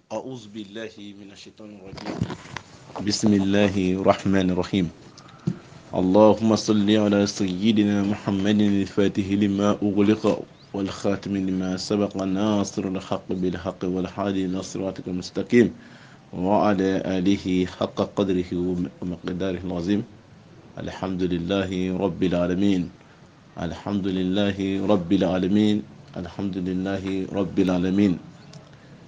أعوذ بالله من الشيطان الرجيم بسم الله الرحمن الرحيم اللهم صل على سيدنا محمد الفاتح لما أغلق والخاتم لما سبق ناصر الحق بالحق والهادي إلى صراطك المستقيم وعلى آله حق قدره ومقداره العظيم الحمد لله رب العالمين الحمد لله رب العالمين الحمد لله رب العالمين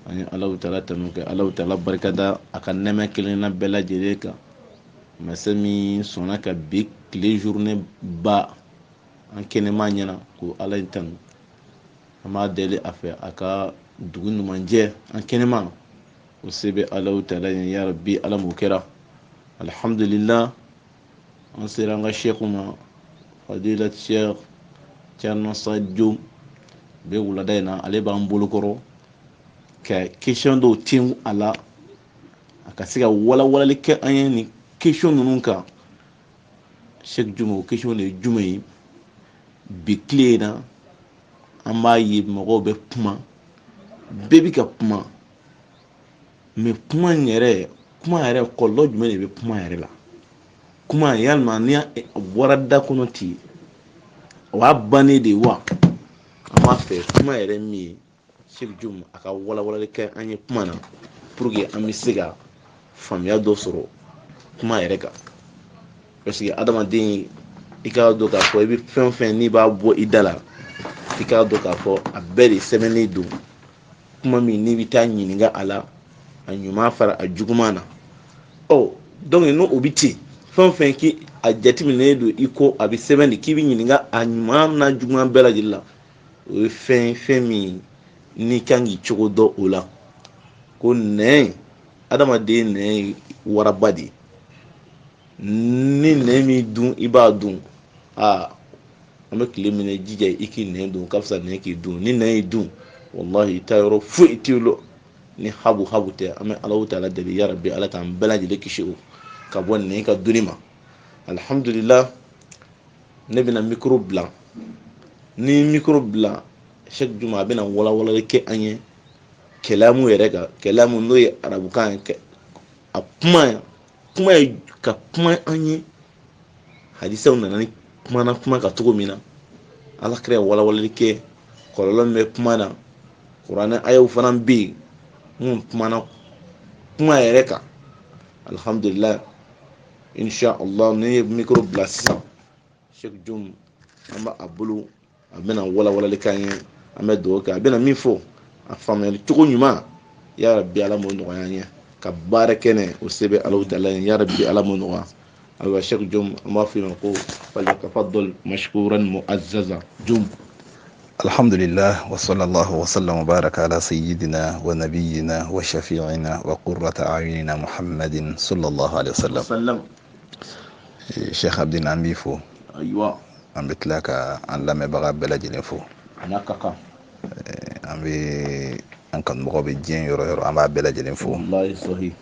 An ye Alahu taala tanu ka Alahu taala barikada a ka nɛɛma kelenna bɛɛ lajɛlen kan. Masa min sɔnna ka bi tile journée ban an kɛnɛma ɲɛna, ko Ala in tanu. An b'a deli a fɛ a ka dugu ɲuman jɛ an kɛnɛma. O se bɛ Alahu taala ye, ya Rabbi, Ala m'o kɛra. Alhamdulillah, an sera an ka sɛku ma, Fadilat Sheikh Thierno Said Diom bɛ wulada in na. Ale b'an bolokɔrɔ ka question dɔw tengu a la, a ka se ka walawalali kɛ an ye nin question ninnu kan. Sheikh Juma, o question de ye jumɛn ye? Bi tile in na, an b'a ye mɔgɔw bɛ kuma, bɛɛ bɛ ka kuma, mais kuma in yɛrɛ, kuma yɛrɛ kɔlɔlɔ jumɛn de bɛ kuma yɛrɛ la? Kuma yalima ni a bɔra da kɔnɔ ten, o b'a bannen de wa? An b'a fɛ kuma yɛrɛ min ye, Sheikh Jum a ka walawalali kɛ an ye kuma na, pour que an bɛ se ka faamuya dɔ sɔrɔ kuma yɛrɛ kan. Parce que adamaden, i k'a dɔn k'a fɔ i bɛ fɛn o fɛn n'i b'a bɔ i da la, i k'a dɔn k'a fɔ a bɛɛ de sɛbɛnnen don. Kuma min n'i bɛ taa ɲininka a la, a ɲuman fara a juguman na. Ɔ donc n'o o bɛ ten, fɛn o fɛn k'i a jateminɛlen don i ko a bɛ sɛbɛn de k'i bɛ ɲininka a ɲuman n'a juguman bɛɛ lajɛlen la, o ye fɛn fɛn min n'i kan k'i cogo dɔn o la. Ko nɛn, adamaden nɛn ye waraba de ye. Ni nɛn m'i dun, i b'a dun. Aa, an bɛ tile min na, jija i k'i nɛn dun, ka fisa nɛn k'i dun. Ni nɛn y'i dun, walahi, i taa yɔrɔ foyi t'i la ni habu habu tɛ. An bɛ Alahu taala deli, ya Rabbi, Ala k'an bɛɛ lajɛlen kisi o ka bɔ nɛn ka dunni ma. Alhamdulillah, ne bɛna micro bila. Ni micro bila, Sheikh Juma a bɛna walawalali kɛ an ye kɛlɛmu yɛrɛ kan. Kɛlɛmu n'o ye arabukan ye, a kuma kuma ye ka kuma an ye hadisaw nana ni kumana kuma ka cogo min na, Ala kira ye walawalali kɛ kɔlɔlɔ min bɛ kuma na. Kuranɛ ayaw fana bɛ yen mun kumana kuma yɛrɛ kan. Alhamdulillah, insha Allah, ne ye micro bila sisan, Sheikh Jum an b'a bolo, a bɛna walawalali k'an ye. An bɛ dugawu kɛ, a bɛna min fɔ a faamuyali cogo ɲuman, ya Rabbi, Ala m'o nɔgɔya an ye ka baara kɛ n'a ye. O se bɛ Alahu taala ye, ya Rabbi, Ala m'o nɔgɔya. Ayiwa, Sheikh Jum, an b'a f'i ma ko falyatafaddal mashkuran mu'azzaza. Jum. Alhamdulillah wa sallallahu wa sallam wa baraka ala sayyidina wa nabiyyina wa shafi'ina wa qurrata a'yunina Muhammadin sallallahu alaihi wasallam. Sallam. Sheikh Abdin, an b'i fo. Ayiwa. An bɛ tila ka an lamɛnbaga bɛɛ lajɛlen fo. A n'a ka kan. An bɛ an kanumɔgɔ bɛ diɲɛ yɔrɔ yɔrɔ, an b'a bɛɛ lajɛlen fo. Wallahi sahi.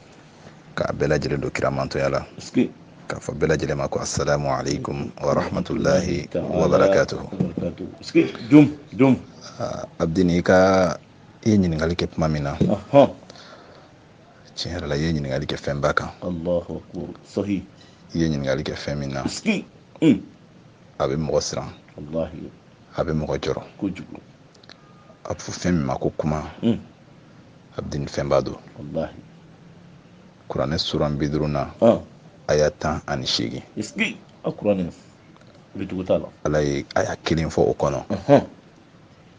K'a bɛɛ lajɛlen don kiramantoya la. Est-ce K'a fɔ bɛɛ lajɛlen ma ko assalamu alaikum wa rahmatullahi wa barakatuhu. Est-ce que Jum Jum. Abdin, i ka i ye ɲininkali kɛ kuma min na. Tiɲɛ yɛrɛ la, i ye ɲininkali kɛ fɛnba kan. Allahu akbar sahi. I ye ɲininkali kɛ fɛn min na. Est-ce que A bɛ mɔgɔ siran. Wallahi. A bɛ mɔgɔ jɔrɔ. Kojugu. A bɛ fɔ fɛn min ma ko kuma. Abdin, fɛnba don. Wallahi. Kuranɛ suran 50 na. Aya 18. Est-ce que a kuranɛ bɛ tugu t'a la? Ala ye aya kelen fɔ o kɔnɔ.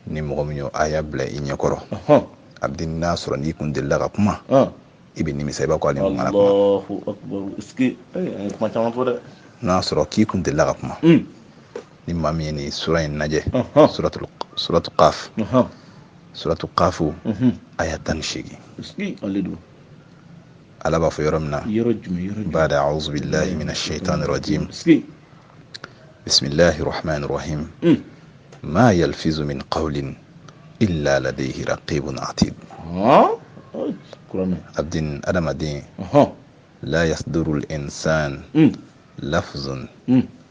Ni mɔgɔ min y'o aya bila i ɲɛkɔrɔ. Abdin, n'a sɔrɔ n'i kun delila ka kuma. I bɛ nimisa, i b'a ko hali ni kun kana kuma. Allahu akbar. Est-ce que an ye kuma caman fɔ dɛ. N'a sɔrɔ k'i kun delila ka kuma. Ni maa min ye nin sura in lajɛ. Suratu Qaf. Suratu Qafu. Aya 18. Est-ce que ale don? Ala b'a fɔ yɔrɔ min na. Yɔrɔ jumɛn, yɔrɔ jumɛn? Ba'da a'udhu billahi minash shaitani rajim. Est-ce que Bismillahir rahmanir rahim. Ma yalfizu min qawlin illa ladayhi raqibun atid. Kuranɛ. Abdin, adamaden. La yasduru al-insan lafzun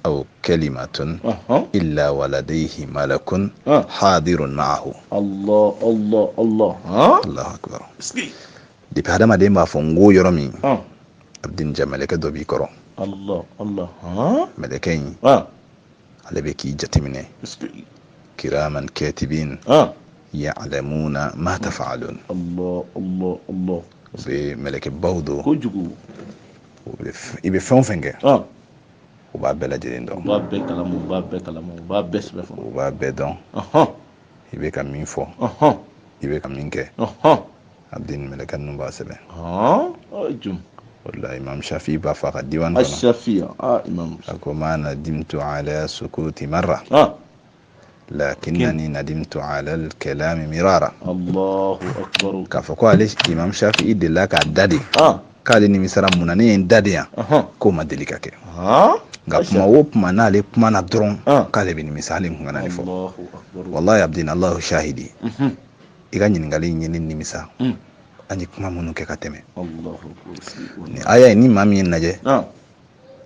aw kalimatun illa waladayhi malakun hadirun ma'ahu. Allah Allah Allah. Allahu akbar. Est-ce que Depuis hadamaden b'a fɔ n ko yɔrɔ min, abdin ja mɛlɛkɛ dɔ b'i kɔrɔ. Allah Allah, han. Mɛlɛkɛ in, ale bɛ k'i jateminɛ. Kiraman katibin ya'lamuna ma taf'alun. Allah Allah Allah. U bɛ mɛlɛkɛbaw don. Kojugu. I bɛ fɛn o fɛn kɛ, u b'a bɛɛ lajɛlen dɔn. U b'a bɛɛ kalama, u b'a bɛɛ kalama, u b'a bɛɛ sɛbɛn fana. U b'a bɛɛ dɔn. I bɛ ka min fɔ, i bɛ ka min kɛ, abdin mɛlɛkɛ ninnu b'a sɛbɛn. Jum. O de la Imam Shafi b'a fɔ a ka diwan kɔnɔ. Shafi, Imam. A ko ma nadimtu ala sukuti marra. Lakinnani nadimtu ala al-kalami mirara. Allahu akbar. K'a fɔ ko ale Imam Shafi delila k'a da de. K'ale nimisara mun na ne ye n da de yan. K'o ma deli ka kɛ. Nka kuma o kuma n'ale kuma na dɔrɔn, k'ale bɛ nimisa, ale kun kana nin fɔ. Wallahi abdin, Allahu shahidi. I ka ɲininkali in ye ne nimisa. An ye kuma minnu kɛ ka tɛmɛ. Ni aya in, ni maa min ye lajɛ,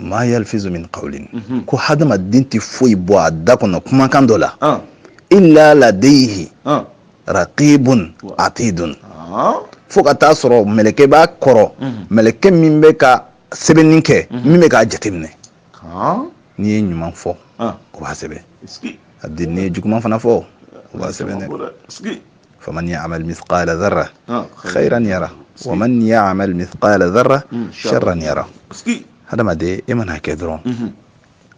ma yalfizu min qawlin, ko hadamaden tɛ foyi bɔ a da kɔnɔ kumakan dɔ la, illa ladayhi raqibun atidun, fo ka taa sɔrɔ mɛlɛkɛ b'a kɔrɔ, mɛlɛkɛ min bɛ ka sɛbɛnni kɛ, min bɛ k'a jateminɛ. N'i ye ɲuman fɔ, o b'a sɛbɛn. Abdi, n'i ye juguman fana fɔ, o b'a sɛbɛn dɛ. Faman ya'mal mithqala dharra khayran yara wa man ya'mal mithqala dharra sharran yara. Hadamaden, e mana kɛ dɔrɔn,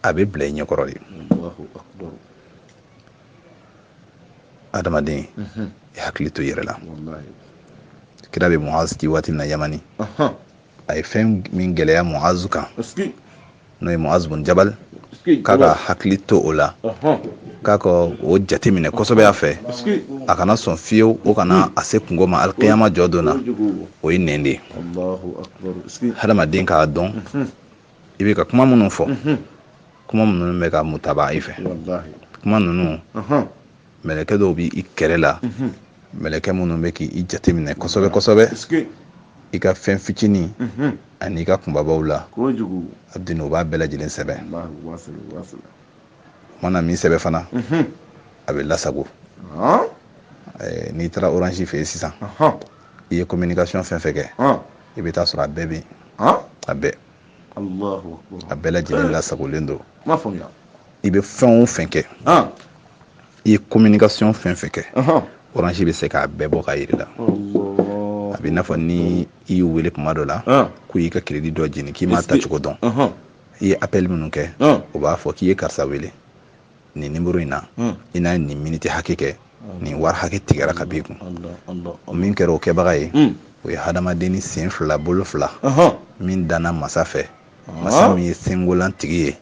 a bɛ bila i ɲɛkɔrɔ de. Hadamaden, i hakili to i yɛrɛ la. Kira bɛ Muaz ci waati min na Yamani, a ye fɛn min gɛlɛya Muaz kan, n'o ye Muaz bun Jabal, k'a ka hakili to o la, k'a ka o jateminɛ kosɛbɛ a fɛ, a kana sɔn fiyewu o kana a se kungo ma alikiyama jɔ don na, o ye nɛn de ye. Hadamaden k'a dɔn i bɛ ka kuma minnu fɔ, kuma minnu bɛ ka mutaba i fɛ, kuma ninnu mɛlɛkɛ dɔw b'i kɛrɛ la, mɛlɛkɛ minnu bɛ k'i jateminɛ kosɛbɛ kosɛbɛ, i ka fɛn fitinin ani i ka kunbabaw la, abdin, o b'a bɛɛ lajɛlen sɛbɛn. O mana min sɛbɛn fana, a bɛ lasago. N'i taara Orange fɛ yen sisan, i ye communication fɛn fɛn kɛ, i bɛ taa sɔrɔ a bɛɛ bɛ yen. A bɛɛ, a bɛɛ lajɛlen lasagolen don. I bɛ fɛn o fɛn kɛ, i ye communication fɛn fɛn kɛ, Orange bɛ se k'a bɛɛ bɔ k'a yir'i la. A bɛ i n'a fɔ ni i y'u wele kuma dɔ la k'u y'i ka crédit dɔ jeni, k'i m'a tacogo dɔn, i ye appel minnu kɛ, o b'a fɔ k'i ye karisa wele nin numéro in na, i n'a nin minute hakɛ kɛ, nin wari hakɛ tigɛra ka b'i kun. Min kɛra o kɛbaga ye, o ye hadamaden ni sen fila bolo fila min danna masa fɛ, masa min ye sengolan tigi ye,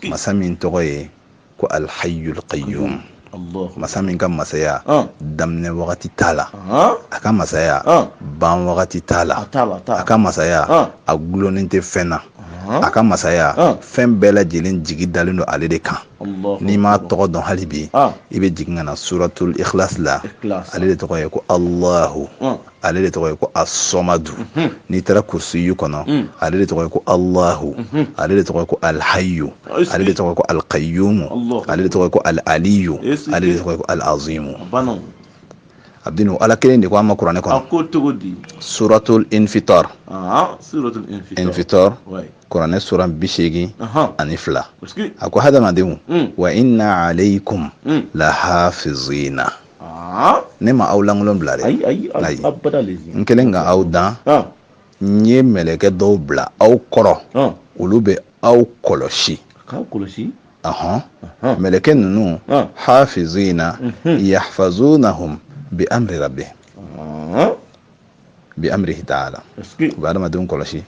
masa min tɔgɔ ye ko alhayyul qayyum, masa min ka masaya daminɛ wagati t'a la, a ka masaya ban wagati t'a la, a ka masaya a gulonnen tɛ fɛn na, a ka masaya fɛn bɛɛ lajɛlen jigi dalen don ale de kan. N'i m'a tɔgɔ dɔn hali bi, i bɛ jigin ka na suratul ikhlas la, ale de tɔgɔ ye ko Allahu, ale de tɔgɔ ye ko As-Samadu. N'i taara kursiyu kɔnɔ, ale de tɔgɔ ye ko Allahu, ale de tɔgɔ ye ko Al-Hayyu, ale de tɔgɔ ye ko Al-Qayyumu, ale de tɔgɔ ye ko Al-Aliyu, ale de tɔgɔ ye ko Al-Azimu. Abdinu, Ala kelen de ko an ma kuranɛ kɔnɔ. Suratul Infitar. Infitar, kuranɛ sura 82. A ko hadamadenw, wa inna alaykum lahafizina. Ne ma aw lankolon bila dɛ. Ayi, n kɛlen ka aw dan, n ye mɛlɛkɛ dɔw bila aw kɔrɔ, olu bɛ aw kɔlɔsi. Mɛlɛkɛ ninnu, hafizina yahfazunahum bi amri rabbihim, bi amrihi ta'ala. U bɛ adamadenw kɔlɔsi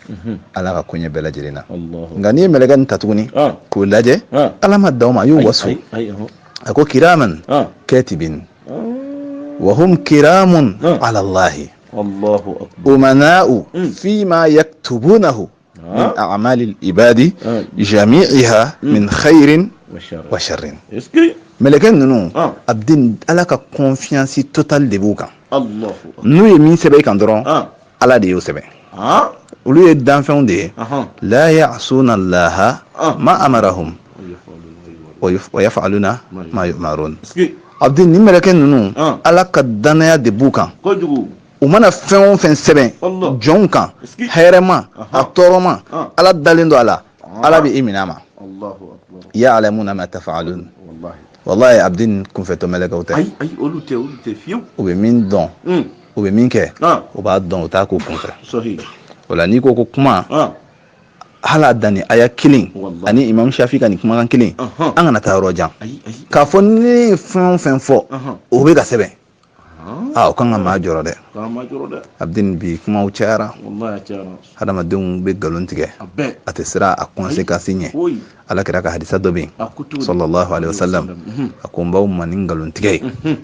Ala ka koɲɛ bɛɛ lajɛlen na. Nka n'i ye mɛlɛkɛ nin ta tuguni k'o lajɛ, Ala ma dan o ma, a y'o waso. A ko kiraman katibin wa hum kiramun ala Allahi umana'u fima yaktubunahu min a'mali al-ibadi jami'iha min khairin wa sharrin. Mɛlɛkɛ ninnu, abdin, Ala ka confiance totale de b'u kan. N'u ye min sɛbɛn i kan dɔrɔn, Ala de y'o sɛbɛn. Olu ye danfɛnw de ye. La ya'suna Allaha ma amarahum wa yaf'aluna ma yu'marun. Abdin, nin mɛlɛkɛ ninnu, Ala ka danaya de b'u kan. U mana fɛn o fɛn sɛbɛn jɔnw kan, hɛrɛma a tɔɔrɔma, Ala dalen don a la, Ala bɛ i minɛ a ma. Ya'lamuna ma taf'alun. Wallahi Abdin, kunfɛtɔ mɛlɛkɛw tɛ. Ayi, olu tɛ, olu tɛ fiyewu. U bɛ min dɔn, u bɛ min kɛ, u b'a dɔn, u t'a k'u kunfɛ. O la, n'i ko ko kuma, hali a dan ni aya kelen ani Imam Shafi ka nin kumakan kelen, an kana taa yɔrɔ jan k'a fɔ ni ne ye fɛn o fɛn fɔ, o bɛ ka sɛbɛn. Aa, o kan ka maa jɔrɔ dɛ. Abdin, bi kumaw cayara, hadamadenw bɛ nkalon tigɛ, a tɛ siran a conséquence ɲɛ. Ala kira ka hadisa dɔ bɛ yen, sallallahu alaihi wasallam, a ko n b'aw ma ni nkalon tigɛ ye,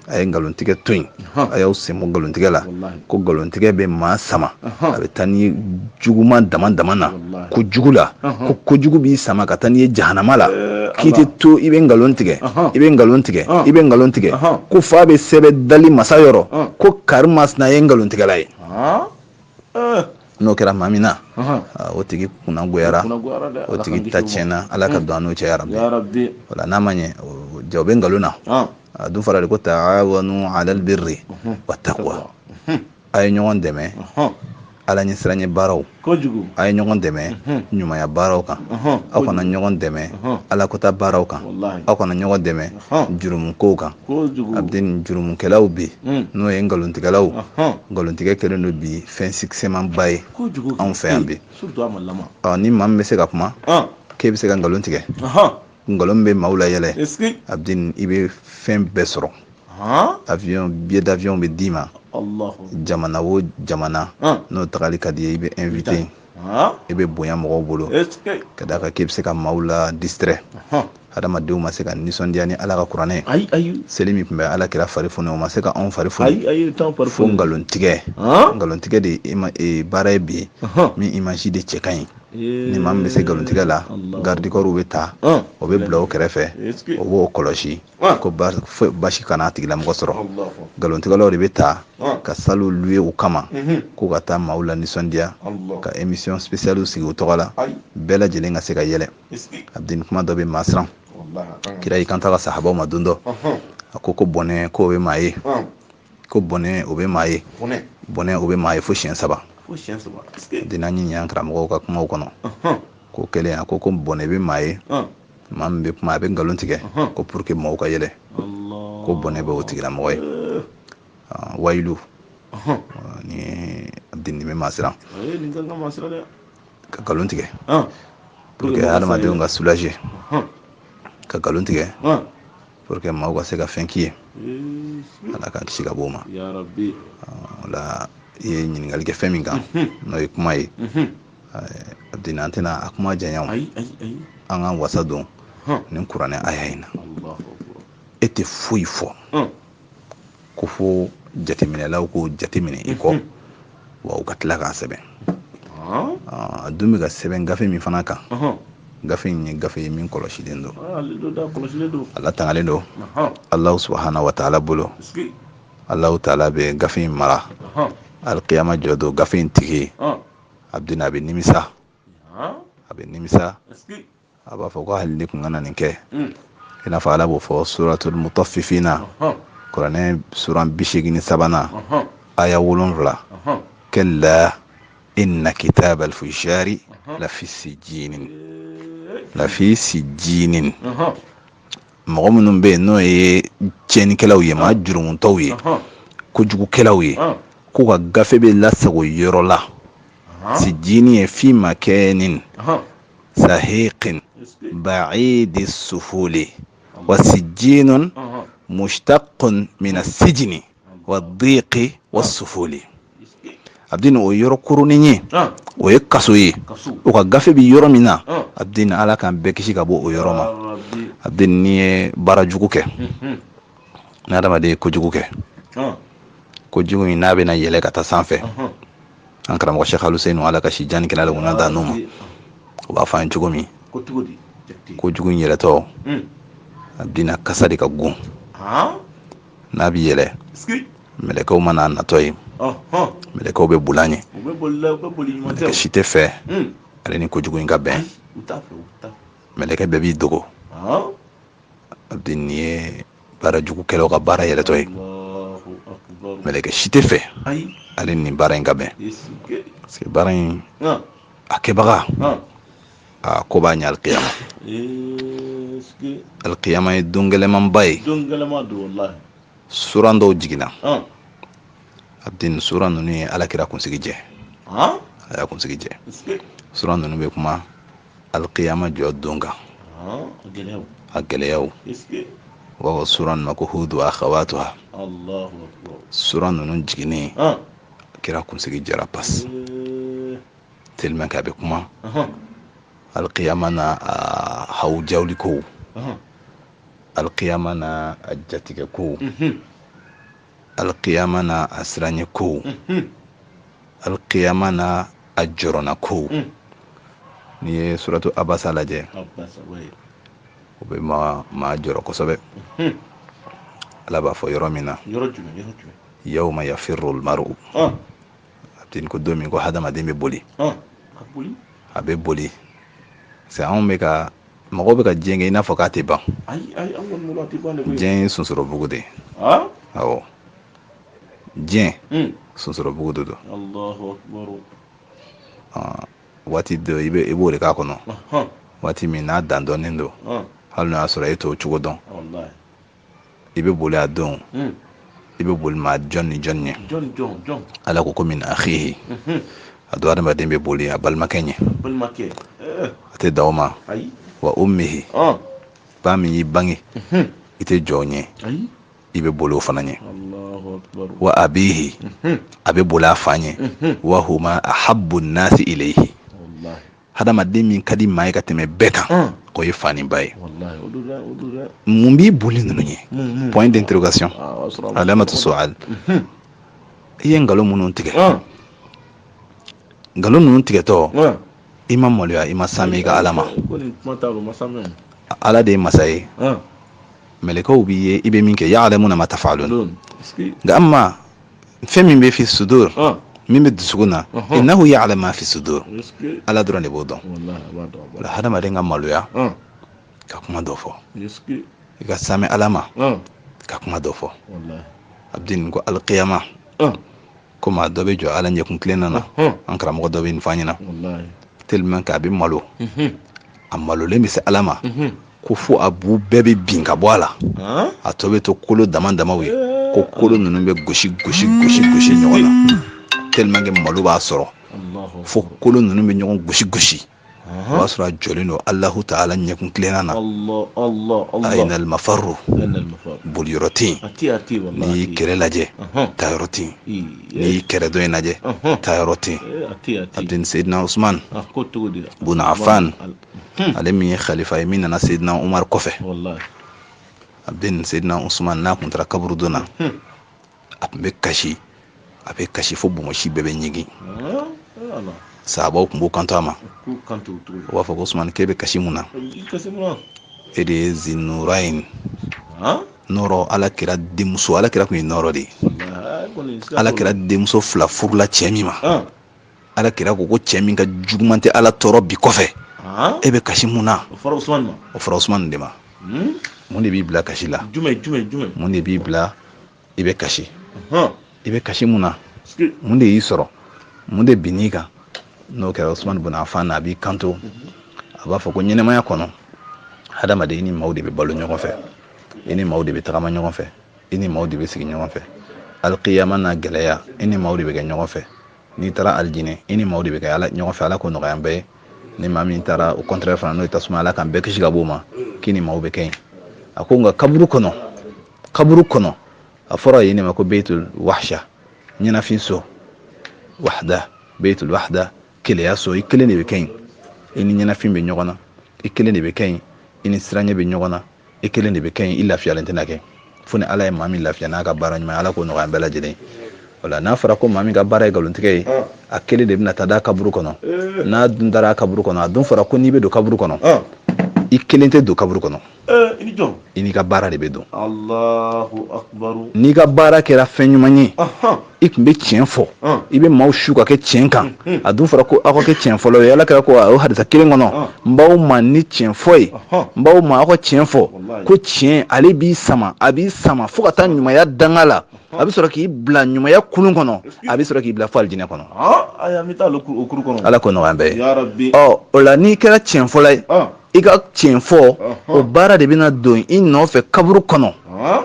a ye nkalon tigɛ to yen, a y'aw sen bɔ nkalon tigɛ la, ko nkalon tigɛ bɛ maa sama, a bɛ taa ni juguman dama dama na ko jugu la, ko kojugu b'i sama ka taa n'i ye jahanama la, k'i tɛ to i bɛ nkalon tigɛ, i bɛ nkalon tigɛ, i bɛ nkalon tigɛ, ko f'a bɛ sɛbɛn dali masa yɔrɔ ko karimasina ye nkalon tigɛla ye. N'o kɛra maa min na, o tigi kunna goyara, o tigi ta tiɲɛna. Ala ka don an n'o cɛ, yarabi. Wala n'a ma ɲɛ, ja o bɛ nkalon na. A dun fɔra de ko ta'awanu 'alal birri wa taqwa, a ye ɲɔgɔn dɛmɛ Ala ɲɛsiranɲɛ baaraw, a ye ɲɔgɔn dɛmɛ ɲumanya baaraw kan, aw kana ɲɔgɔn dɛmɛ Ala kota baaraw kan, aw kana ɲɔgɔn dɛmɛ jurumukow kan. Abdin, jurumukɛlaw bi, n'o ye nkalontigɛlaw, nkalontigɛ kɛlen don bi fɛn sikisɛmanba ye anw fɛ yan bi. Ni maa min bɛ se ka kuma k'e bɛ se ka nkalon tigɛ, nkalon bɛ maaw la yɛlɛ, Abdin, i bɛ fɛn bɛɛ sɔrɔ. Avion, billet d'avion bɛ d'i ma, jamana o jamana n'o tagali ka di ye, i bɛ invité, i bɛ bonya mɔgɔw bolo, ka d'a kan k'e bɛ se ka maaw la distrait. Hadamadenw ma se ka nisɔndiya ni Ala ka kuranɛ seli min tun bɛ Ala kira fari foni, o ma se ka anw fari foni, fo nkalontigɛ. Nkalontigɛ de ye baara ye bi min image de cɛ ka ɲi. Ni maa min bɛ se nkalontigɛ la, garde corps bɛ ta, o bɛ bila o kɛrɛfɛ, o b'o kɔlɔsi ko basi kana a tigilamɔgɔ sɔrɔ. Nkalontigɛlaw de bɛ ta ka sallew louer u kama ko ka taa maaw la nisɔndiya, ka émission spéciale sigi u tɔgɔ la, bɛɛ lajɛlen ka se ka yɛlɛ. Abdin, kuma dɔ bɛ maa siran. Kira y'i kanto a ka sahabaw ma don dɔ, a ko ko bɔnɛ k'o bɛ maa ye, ko bɔnɛ o bɛ maa ye, bɔnɛ o bɛ maa ye fo siɲɛ saba. Abdin, an ye ɲɛ karamɔgɔw ka kumaw kɔnɔ ko kelen, a ko ko bɔnɛ bɛ maa ye, maa min bɛ kuma, a bɛ nkalon tigɛ ko pour que maaw ka yɛlɛ, ko bɔnɛ bɛ o tigilamɔgɔ ye. Wayilu ni Abdin, nin bɛ maa siran, ka nkalon tigɛ pour que hadamadenw ka soulager, ka nkalon tigɛ pour que maaw ka se ka fɛn k'i ye. Ala k'an kisi ka bɔ o ma. O la, i ye ɲininkali kɛ fɛn min kan, n'o ye kuma ye, Abdin, an tɛna a kuma janya o, an k'an wasa don nin kuranɛ aya in na. E tɛ foyi fɔ ko fo jateminɛlaw k'o jateminɛ i kɔ, wa u ka tila k'a sɛbɛn. A dun bɛ ka sɛbɛn gafe min fana kan, gafe in ye gafe ye min kɔlɔsilen don, ala tangalen don Alahu subahana wa taala bolo. Alahu taala bɛ gafe in mara. Alikiyama jɔ don, gafe in tigi Abdin, a bɛ nimisa, a bɛ nimisa, a b'a fɔ ko hali ne kun kana nin kɛ. I n'a fɔ Ala b'o fɔ suratul mutaffifina, kuranɛ suran 83nan, aya 7: kalla inna kitab al-fujari lafi sijinin, lafi sijinin. Mɔgɔ minnu bɛ yen n'o ye tiɲɛnikɛlaw ye, maa jurumutɔw ye, kojugukɛlaw ye, k'u ka gafe bɛ lasago yɔrɔ la. Sijini ye fi makanin sahiqin ba'idi sufuli wa sijinun mushtaqun min as-sijni wa dhiqi wa sufuli. Abdin, o yɔrɔ koronnen ye, o ye kaso ye, o ka gafe bɛ yɔrɔ min na. Abdin, Ala k'an bɛɛ kisi ka bɔ o yɔrɔ ma. Abdin, n'i ye baara jugu kɛ, ni adamaden ye kojugu kɛ, kojugu in n'a bɛna yɛlɛ ka taa sanfɛ, an karamɔgɔ Sheikh Aluseyinu, Ala ka si jan ni kɛnɛya la d'an n'u ma, o b'a fɔ an ye cogo min, kojugu in yɛlɛtɔ, Abdin, a kasa de ka gon. N'a bɛ yɛlɛ, mɛlɛkɛw mana a natɔ ye, mɛlɛkɛw bɛ boli a ɲɛ. Mɛlɛkɛ si tɛ fɛ ale ni kojugu in ka bɛn, mɛlɛkɛ bɛɛ b'i dogo. Abdin, nin ye baara jugukɛlaw ka baara yɛlɛtɔ ye. Mɛlɛkɛ si tɛ fɛ ale ni nin baara in ka bɛn, parce que baara in a kɛbaga a ko b'a ɲɛ alikiyama. Alikiyama ye don gɛlɛmanba ye. Suran dɔw jiginna, abudin, suran ninnu ye Ala kira kunsigi jɛ, a y'a kunsigi jɛ. Suran ninnu bɛ kuma alikiyama jɔ don kan, a gɛlɛyaw. U b'a fɔ suran ma ko Hudu wa akhawatuha. Suran ninnu jiginnen, kira kunsigi jɛra pas, tellement que a bɛ kuma alikiyama na a hawujawuli kow, alikiyama na a jatigɛ kow, alikiyama na a siranye kow, alikiyama na a jɔrɔna kow. N'i ye suratu Abasa lajɛ, o bɛ maa jɔrɔ kosɛbɛ. Ala b'a fɔ yɔrɔ min na, yawma yafirru almaru, abudin, ko don min ko hadamaden bɛ boli, a bɛ boli. C'est anw bɛ ka mɔgɔw bɛ ka diɲɛ kɛ i n'a fɔ k'a tɛ ban. Diɲɛ ye sonsorobugu de ye. Awɔ, diɲɛ sonsorobugu de don. Waati dɔ i bɛ i b'o de k'a kɔnɔ, waati min n'a dan dɔnnen don, hali n'o y'a sɔrɔ e t'o cogo dɔn, i bɛ boli a don, i bɛ boli maa jɔn ni jɔn ɲɛ. Ala ko min akhihi, a don adamaden bɛ boli a balimakɛ ɲɛ. A tɛ dan o ma, wa ummihi, ba min y'i bange, i tɛ jɔ o ɲɛ, i bɛ boli o fana ɲɛ. Wa abihi, a bɛ boli a fa ɲɛ. Wa huma ahabbu nasi ilayhi, hadamaden min ka di maa ye ka tɛmɛ bɛɛ kan, o ye fa ni ba ye. Mun b'i boli ninnu ɲɛ? Point d'interrogation, alamatu su'al. I ye nkalon minnu tigɛ, nkalon ninnu tigɛtɔ, i ma maloya, i ma sami i ka Ala ma. Ala de ye masa ye, mɛlɛkɛw b'i ye, i bɛ min kɛ, ya'lamuna ma taf'alun. Nka amma fɛn min bɛ fi sudur, min bɛ dusukun na, innahu ya'lam ma fi sudur, Ala dɔrɔn de b'o dɔn. O la hadamaden ka maloya ka kuma dɔ fɔ, i ka sami Ala ma ka kuma dɔ fɔ. Abudin, ko alikiyama, ko maa dɔ bɛ jɔ Ala ɲɛkun tilenna na, an karamɔgɔ dɔ bɛ nin fɔ an ɲɛna, tellement que a bɛ malo, a malolen bɛ se Ala ma ko fo a bu bɛɛ bɛ bin ka bɔ a la, a tɔ bɛ to kolo dama damaw ye, ko kolo ninnu bɛ gosi gosi gosi gosi ɲɔgɔn na, tellement que malo b'a sɔrɔ fo kolo ninnu bɛ ɲɔgɔn gosi gosi. O b'a sɔrɔ a jɔlen don Alahu taala ɲɛkun tilenna na. Ayinal mafaru, boliyɔrɔ tɛ yen. N'i y'i kɛrɛ lajɛ, taayɔrɔ tɛ yen. N'i y'i kɛrɛ dɔ in lajɛ, taayɔrɔ tɛ yen. Abudin, Seyidina Usman bun Afan, ale min ye khalifa ye min nana Seyidina Umar kɔfɛ, Abudin, Seyidina Usman n'a kun taara kaburudon na, a tun bɛ kasi, a bɛ kasi fo bonbonsi bɛɛ bɛ ɲigin. Sahabaw tun b'u kanto a ma, u b'a fɔ ko Usman, k'e bɛ kasi mun na? E de ye Zinurayin nɔrɔ, Ala kira denmuso, Ala kira tun ye nɔrɔ de ye. Ala kira denmuso fila furula cɛ min ma, Ala kira ko ko cɛ min ka juguman tɛ Ala tɔɔrɔ bi kɔfɛ, e bɛ kasi mun na? O fɔra Usman de ma. Mun de b'i bila kasi la? Mun de b'i bila i bɛ kasi? I bɛ kasi mun na? Mun de y'i sɔrɔ? Mun de binn'i kan? N'o kɛra, Usman bun Afan na, a b'i kanto, a b'a fɔ ko ɲɛnɛmaya kɔnɔ, hadamaden, i ni maaw de bɛ balo ɲɔgɔn fɛ, i ni maaw de bɛ tagama ɲɔgɔn fɛ, i ni maaw de bɛ sigi ɲɔgɔn fɛ. Alikiyama n'a gɛlɛya, i ni maaw de bɛ kɛ ɲɔgɔn fɛ. N'i taara alijinɛ, i ni maaw de bɛ kɛ ala ɲɔgɔn fɛ, Ala k'o nɔgɔya an bɛɛ ye. Ni maa min taara au contraire fana, n'o ye tasuma, Ala k'an bɛɛ kisi ka bɔ o ma, k'i ni maaw bɛ kɛ yen. A ko nka kaburu kɔnɔ, kaburu kɔnɔ, a fɔra yen de ma ko beitul wahsha, ɲɛnafin so, wahda, beitul wahda, keleya so, i kelen de bɛ kɛ yen, i ni ɲɛnafin bɛ ɲɔgɔn na, i kelen de bɛ kɛ yen, i ni siranɲɛ bɛ ɲɔgɔn na, i kelen de bɛ kɛ yen, i lafiyalen tɛna kɛ fo ni Ala ye maa min lafiya n'a ka baara ɲuman ye. Ala k'o nɔgɔya an bɛɛ lajɛlen. O la, n'a fɔra ko maa min ka baara ye nkalontigɛ ye, a kelen de bɛna taa da kaburu kɔnɔ. N'a dun dara kaburu kɔnɔ, a dun fɔra ko n'i bɛ don kaburu kɔnɔ, i kelen tɛ don kaburu kɔnɔ, i n'i ka baara de bɛ don. N'i ka baara kɛra fɛn ɲuman ye, i tun bɛ tiɲɛ fɔ, i bɛ maaw su ka kɛ tiɲɛ kan. A dun fɔra ko aw ka kɛ tiɲɛ fɔlɔ ye. Ala kɛra ko o hadisa kelen kɔnɔ, n b'aw ma ni tiɲɛ fɔ ye, n b'aw ma aw ka tiɲɛ fɔ, ko tiɲɛ ale b'i sama, a b'i sama fo ka taa ɲumanya danga la. A bɛ sɔrɔ k'i bila ɲumanya kulun kɔnɔ, a bɛ sɔrɔ k'i bila fo alijinɛ kɔnɔ. Ala k'o nɔgɔya an bɛɛ ye. Ɔ, o la n'i kɛra tiɲɛfɔla ye, i ka tiɲɛ fɔ, o baara de bɛna don i nɔfɛ kaburu kɔnɔ,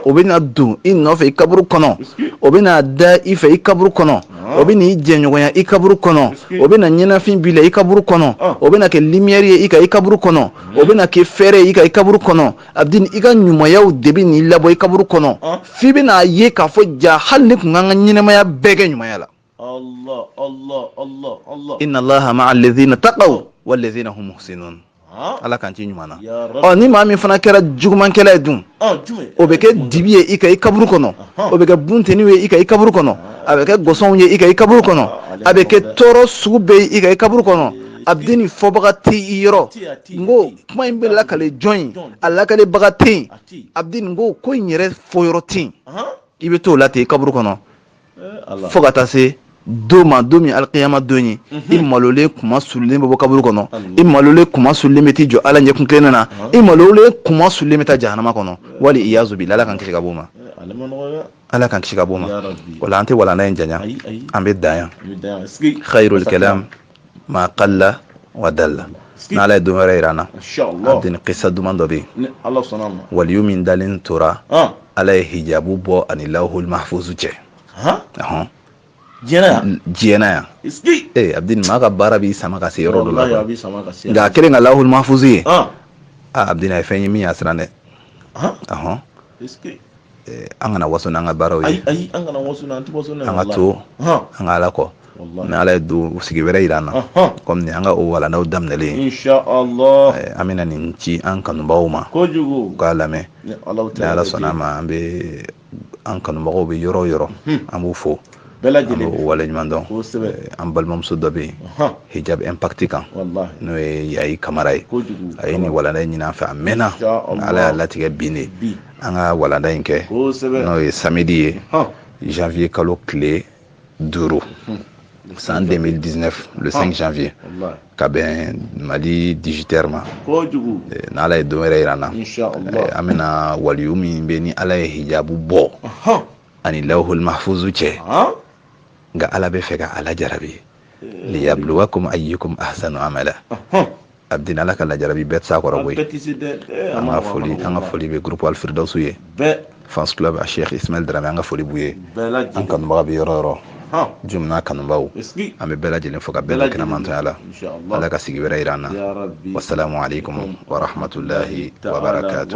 o bɛna don i nɔfɛ i kaburu kɔnɔ, o bɛna da i fɛ i kaburu kɔnɔ, o bɛna i jɛɲɔgɔnya i kaburu kɔnɔ, o bɛna ɲɛnafin b'i la i kaburu kɔnɔ, o bɛna kɛ lumière ye i ka i kaburu kɔnɔ, o bɛna kɛ fɛɛrɛ ye i ka i kaburu kɔnɔ. Abdini, i ka ɲumanyaw de bɛ n'i labɔ i kaburu kɔnɔ, f'i bɛna ye k'a fɔ ja hali ne tun ka n ka ɲɛnamaya bɛɛ kɛ ɲumanya la. Allah, Allah, Allah, Allah. Inna Allaha ma'a alladhina taqaw walladhina hum muhsinun. Ala k'an ci ɲuman na. Ɔ, ni maa min fana kɛra jugumankɛla ye dun, o bɛ kɛ dibi ye i ka i kaburu kɔnɔ, o bɛ kɛ bunteniw ye i ka i kaburu kɔnɔ, a bɛ kɛ gɔsɔnw ye i ka i kaburu kɔnɔ, a bɛ kɛ tɔɔrɔ sugu bɛɛ ye i ka i kaburu kɔnɔ. Abdini, fɔbaga tɛ i yɔrɔ. N ko kuma in bɛ lakale jɔn ye? A lakalebaga tɛ yen. Abdini, n ko ko in yɛrɛ fɔyɔrɔ tɛ yen. I bɛ t'o la ten i kaburu kɔnɔ fo ka taa se don ma, don min alikiyama don ye. I malolen kuma surulen bɛ bɔ kaburu kɔnɔ, i malolen kuma surulen bɛ t'i jɔ Ala ɲɛkun tilenna na, i malolen kuma surulen bɛ taa jahanama kɔnɔ. Wali iyazu bila, Ala k'an kisi ka bɔ o ma, Ala k'an kisi ka bɔ o ma. O la an tɛ walanda in janya, an bɛ dan yan. Khayrul kalam ma qalla wa dalla. N'Ala ye don wɛrɛ yira an na, Abdini, kisa duman dɔ bɛ yen, waliyu min dalen tora, Ala ye hijabu bɔ ani lawhul mahfuzu cɛ. Ɔhɔn, diɲɛ na yan. Ee Abdini, maa ka baara b'i sama ka se yɔrɔ dɔ la, nka a kɛlen ka lawhul mahfuzu ye, aa Abdini, a ye fɛn ye min y'a siran dɛ. Ɔhɔn, an kana waso n'an ka baaraw ye, an ka to an ka Ala kɔ. Ni Ala ye don sigi wɛrɛ yira an na, komi nin an ka o walandaw daminɛlen, an bɛna nin ci an kanubagaw ma u k'a lamɛn. Ni Ala sɔnna a ma, an bɛ an kanubagaw bɛ yɔrɔ o yɔrɔ, an b'u fo, an b'u waleɲuman dɔn. An balimamuso dɔ bɛ yen hijab impact kan, n'o ye Yayi Kamara ye, a ye nin walanda in ɲini an fɛ a mɛnna. Ala y'a latigɛ bin de an ka walanda in kɛ, n'o ye samedi ye, janvier kalo tile 5, san 2019, le 5 janvier, ka bɛn Mali 18h ma. N'Ala ye don wɛrɛ yira an na, an bɛna waliyu min bɛ ni Ala ye hijabu bɔ ani lawhul mahfuzu cɛ, nka Ala bɛ fɛ ka ala jarabi, liyabluwakum ayyukum ahsanu amala. Abdini, Ala ka lajarabi bɛɛ tɛ s'a kɔrɔ koyi. An ka foli bɛ groupe Alfirdausu ye, fans club a Cheikh Ismaël Dramé, an ka foli b'u ye. An kanubaga bɛ yɔrɔ yɔrɔ, jumna kanubaw, an bɛ bɛɛ lajɛlen fo ka bɛɛ don kɛnɛmantɔnya la. Ala ka sigi wɛrɛ yira an na. Wasalamu alaikum wa rahmatulahi wa barakatuh.